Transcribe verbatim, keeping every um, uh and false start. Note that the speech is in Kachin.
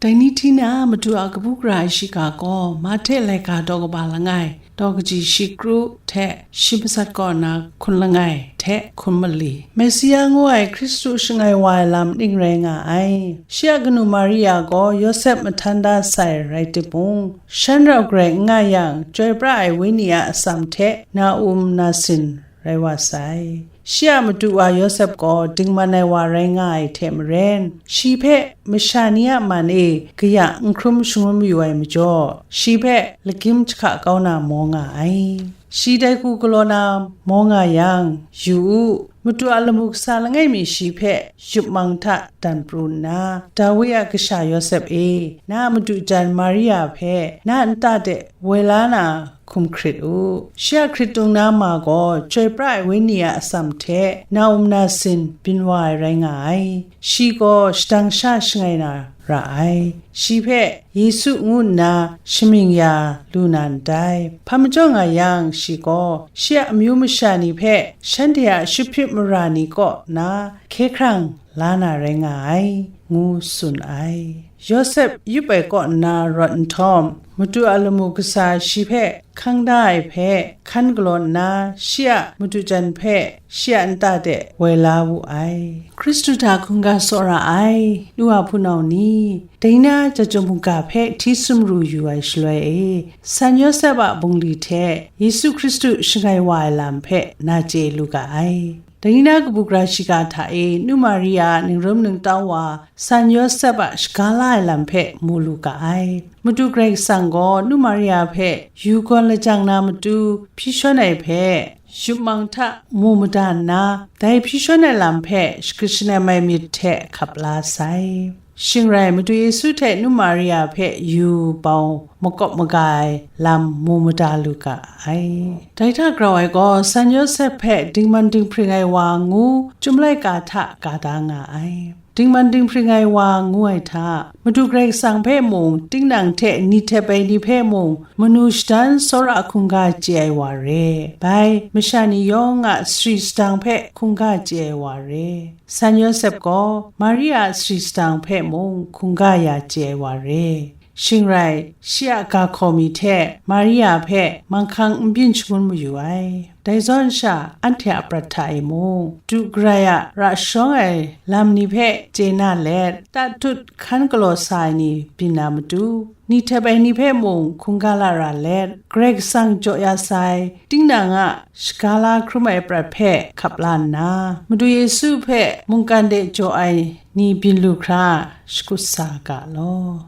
Dai ni hti na, Madu a kabu gara ai shiga gaw Mahte laika daw kaba langai, daw kaji shi kru hte shi matsat kaw na hkun langai hte hkun mali, Mesia ngu ai Hkristu shangai wa ai lam ning rai nga ai. Shi a kanu Maria gaw Yawsep mahtan da sai rai timung, shan rau garai n nga yang, Chyoi pra ai Wenyi a atsam hte na-um nasin rai wa sai. Shi a madu wa Yawsep gaw dingman ai wa rai nga ai hte maren, shi hpe masha ni a man e kaya n hkrum shangun mayu ai majaw, shi hpe lagyim jahka kau na maw nga ai. Shi dai hku galaw na maw nga yang, yu u, Madu a lamu kasa langai mi shi hpe yup mang hta dan pru nna, Dawi a kasha Yawsep e, na a madu jan Maria hpe na nta de woi la na hkum hkrit u. Shi a hkrit tung na ma gaw Chyoi pra ai Wenyi a atsam hte na-um nasin byin wa ai rai nga ai. Shi gaw shadang sha shangai na ra ai. Shi hpe Yesu ngu nna shamying ya lu na ndai. Hpa majaw nga yang, shi gaw shi a amyu masha ni hpe shanhte a shahprit mara ni kaw na hkye hkrang la na rai nga ai, ngu tsun ai. Yawsep yup ai kaw nna rawt nhtawm, Madu a lamu kasa shi hpe hkang da ai hpe hkan galaw nna, shi a madu jan hpe shi a nta de woi la wu ai. Hkristu hta hkungga tsawra ai nu wa hpunau ni, dai na jajum hkungga hpe hti sumru yu ai shaloi e, San Yawsep a bungli hte Yesu Hkristu shangai wa ai lam hpe na chye lu ga ai. Dai na kabu gara shiga hta e nu Maria ningrum ningtau wa San Yawsep a shaga la ai lam hpe mu lu ga ai. Madu Karai Kasang gaw nu Maria hpe yu gawn lajang na matu hpyi shawn ai hpe, yup mang hta mu mada nna, dai hpyi shawn ai lam hpe shagrit shanem ai myit hte hkap la sai. Shing rai, Madu Yesu hte nu Maria hpe yu bau makawp maga ai lam mu mada lu ga ai. Dai hta grau ai gaw, San Yawsep hpe dingman dinghpring ai wa ngu Chyum laika hta ka da nga ai. Dingman dinghpring ai wa ngu ai hta, Madu Karai Kasang hpe mung, tinang hte ni htep ai ni hpe mung, manu shadan tsawra hkungga chye ai wa re. Bai, masha ni yawng a sari sadang hpe hkungga chye ai wa re. San Yawsep gaw Maria a sari sadang hpe mung hkungga ya chye ai wa re. Shing rai, shi a ga hkaw mi hte Maria hpe manghkang n byin shangun mayu ai. Dai zawn sha, anhte a prat hta e mung, du garai a ra sharawng ai lam ni hpe chye na let, tatut hkan galaw sa ai ni byin na matu, ni htep ai ni hpe mung hkungga la ra let, Karai Kasang jaw ya sai, tinang a shaga la hkrum ai prat hpe hkap la nna, Madu Yesu hpe mungkan de jaw ai ni byin lu hkra shakut sa ga law.